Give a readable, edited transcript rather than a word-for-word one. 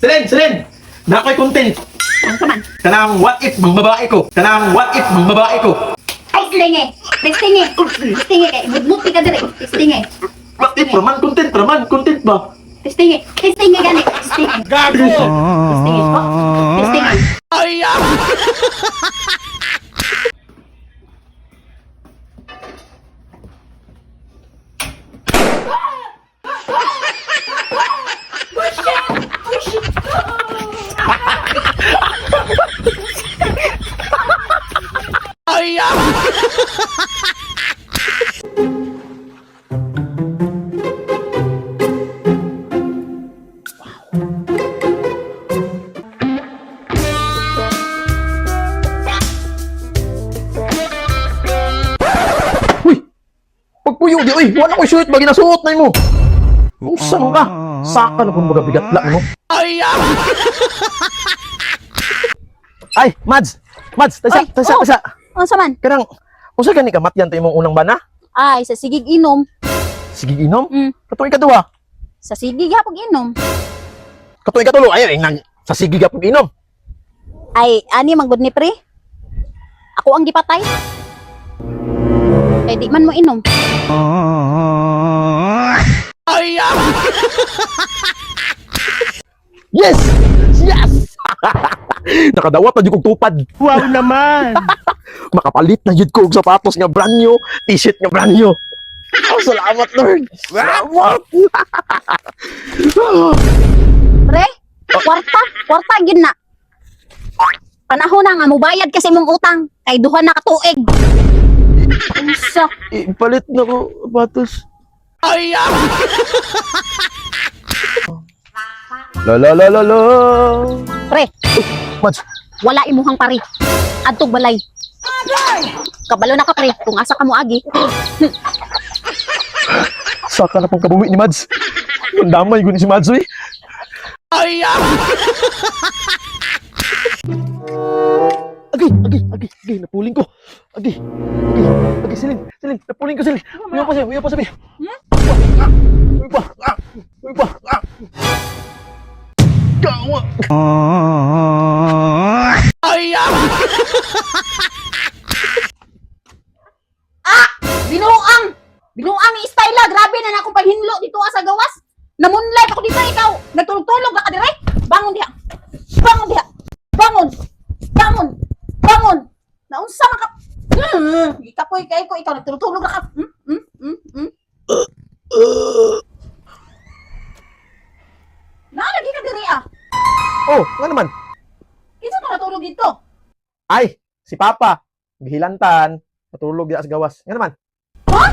Selen, Selen! Nakoy content. Ang kaman. Kanang what if mang babae ko. Kanang what if mang babae ko. Testinge. Testinge. Testinge kay mudmut ka dire. Testinge. What if raman content, raman content ba? Testinge. Testinge gani. Testinge. Gago! Testinge po. Testinge. Uy! Pagpuyo di, uy! Wala ko'y suot ba? Ginasuot na mo! Usa man ka! Saka na kung baga bigat lang mo. Ay! Mads! Mads! Tasa! Oy, Tasa! oh. Tasa! Unsa man? Kanang, usa gani ka matyan ta imong unang bana? Ay, sa sigig inom. Sige inom? Mm. Katong ikaduha? Sa sige gihapon inom. Katong ikatulo? Ay, ay, nang, sa sige gapon inom. Ay, ani man gud ni pre. Ako ang gipatay. Kay di man mo inom. Yes! Yes! Nakadawat na jud kog tupad. Wow naman! Makapalit na jud ko og sapatos nga brand new, t-shirt nga brand new. Oh, salamat Lord. Salamat. Pre, kwarta, kwarta gyud na. Panahon na nga mubayad kasi imong utang kay duha na ka tuig. Unsa? Ipalit na ko sapatos. La la la la la. Pre, Mads, wala imuhang pare. Adtog balay. Kabalo na ka pre, kung asa ka mo agi. saka na pong kabuwi ni Mads. Mandamay ko ni si Mads, uy. Agay, agay, agay, agay, napuling ko. Agay, agay, agay, silin, silin, napuling ko, silin. Uyo pa, silin, uyo pa, sabi. Uyo pa, uyo pa, Gawa. Binuang! Binuang ni Styla, grabe na na akong paghinlo dito ah, sa gawas. Namunlay ako dito ikaw. Nagtulog-tulog na ka dire. Bangon diha. Bangon diha. Bangon. Bangon. Bangon. Naunsa man ka? Gikapoy kay ko ikaw nagtulog-tulog na ka. Naa lagi ka dire ah. Oh, nga naman. Kinsa to natulog dito? Ay, si Papa. Gihilantan, matulog diya sa gawas. Nga naman. Ha?